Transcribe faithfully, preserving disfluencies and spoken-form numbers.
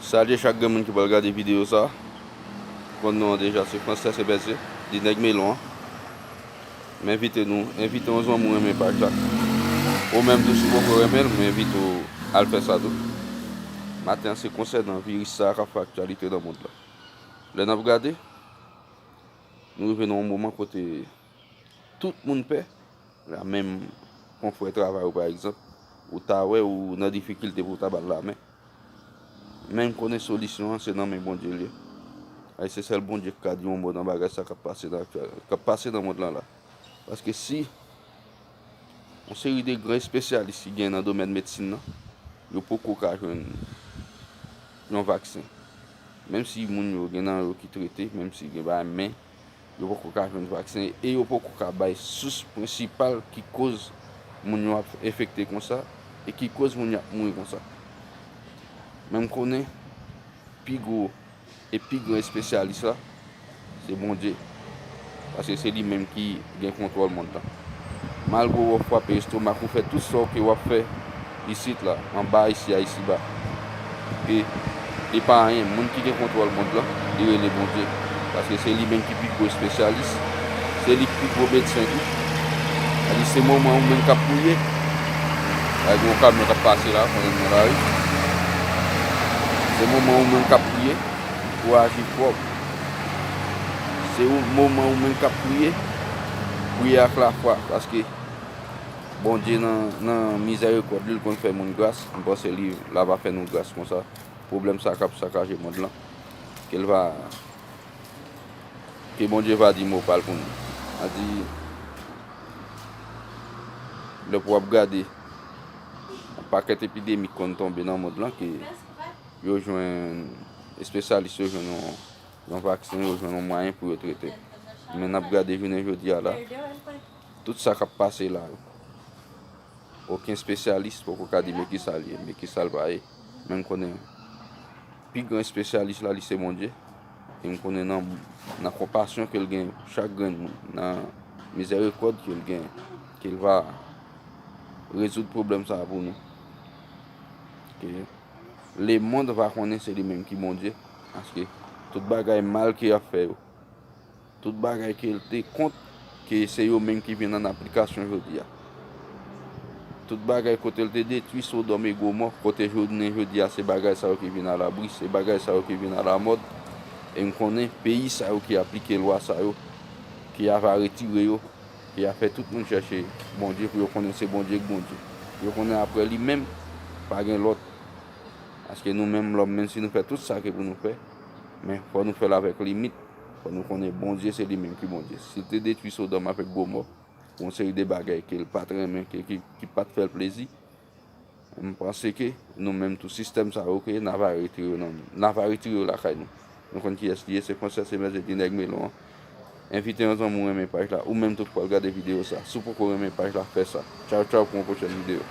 Salye chak grenn moun ki pral gade videyo sa. Konn non an deja, se Frances Ebenezer, di Nèg Melon an. M envite nou, envite yon zanmi w renmen paj la. Ou menm tou, si w poko renmen l, m envite w al fè sa tou. Maten an, se konsènan viris sa a k ap fè aktyalite nan mond lan. Lè n ap gade, nou rive nan yon moman kote tout moun pè. La, menm konfrè travay ou, pa egzanp, ou ta wè ou nan difikilte pou w ta ba l lamen. Men m konnen solisyon an, se nan men Bondye l ye. Ay, se sèl Bondye ki ka di yon mo nan bagay sa k ap pase nan aktyal, k ap pase nan mond lan la. Paske si yon seri de gran espesyalis ki gen nan domèn medsin nan, yo poko ka jwenn yon vaksen. Menm si moun yo gen nan yo ki trete, menm si gen bagay, men yo poko ka jwenn vaksen e yo poko ka bay sous prensipal ki koz moun yo ap enfekte konsa e ki koz moun yo ap mouri konsa. Men m konnen pi gwo e pi gran espesyalis la, se Bondye. Paske se li menm ki gen kontwòl mond lan. Malgre w ap frape estomak ou, fè tout sa w ke w ap fè isit la, anba isi a, isiba. E, e pa anyen, moun ki gen kontwòl mond lan, li rele Bondye. Paske se li menm ki pi gwo espesyalis, se li ki pi gwo medsen tou. Sa di se moman ou menm k ap priye. Sa di yon kamyon k ap pase la, konnen nan lari. Se moman ou menm k ap priye pou aji pwòp. Se yon moman ou menm k ap priye, priye ak lafwa, paske Bondye nan, nan mizèrikòd li, l konn fè moun gras. M panse li, l ava fè nou gras konsa. Pwoblèm sa k ap sakaje mond lan, ke l va, ke Bondye va di mo pa l pou nou. A di, lè pou w ap gade, yon pakèt epidemi k konn tonbe nan mond lan, ke yo jwenn, espesyalis yo jwenn yon, yon vaksen, yo jwenn yon mwayen pou yo trete. Men n ap gade jounen jodi a la, tout sa k ap pase la yo, okenn espesyalis poko ka di men kisa l ye, men kisa l pa ye. Men m konnen pi gran espesyalis la, li se Bondye. E m konnen nan, nan konpasyon ke l gen pou chak grenn moun, nan mizèrikòd ke l gen, ke l va rezoud pwoblèm sa a pou nou. Ke lemonn va konnen se li menm ki Bondye, paske tout bagay mal ke y ap fè yo, tout bagay ke l te kont, ke se yo menm ki vin an aplikasyon jodi a. Tout bagay kote l te detwi Sodòm e Gomò, kote jounen jodi a, se bagay sa yo ki vin alabri, se bagay sa yo ki vin alamòd. E m konnen peyi sa yo ki aplike lwa sa yo, ki ava retire yo, ki a fè tout moun chèche Bondye pou yo konnen se Bondye k Bondye. Yo konnen apre li menm, pa gen lòt. Paske nou menm lòm, menm si nou fè tout sa ke pou nou fè, men fò nou fè l avèk limit. Fò nou konnen Bondye se li menm ki Bondye. Si l te detwi Sodòm avèk Gomò pou yon seri de bagay ke l pa t renmen, ke, ki, ki pa t fè l plezi, m panse ke nou menm tou sistèm sa yo ke n ava retire yo nan, n ava retire yo lakay nou. Nou konn kiyès li ye, se Frances Ebenezer di Nèg Melon an. Envite yon zanmi w renmen paj la, ou menm tou k pral gade videyo sa. Si w poko renmen paj la, fè sa. Tchaw, tchaw, pou yon pwochèn videyo.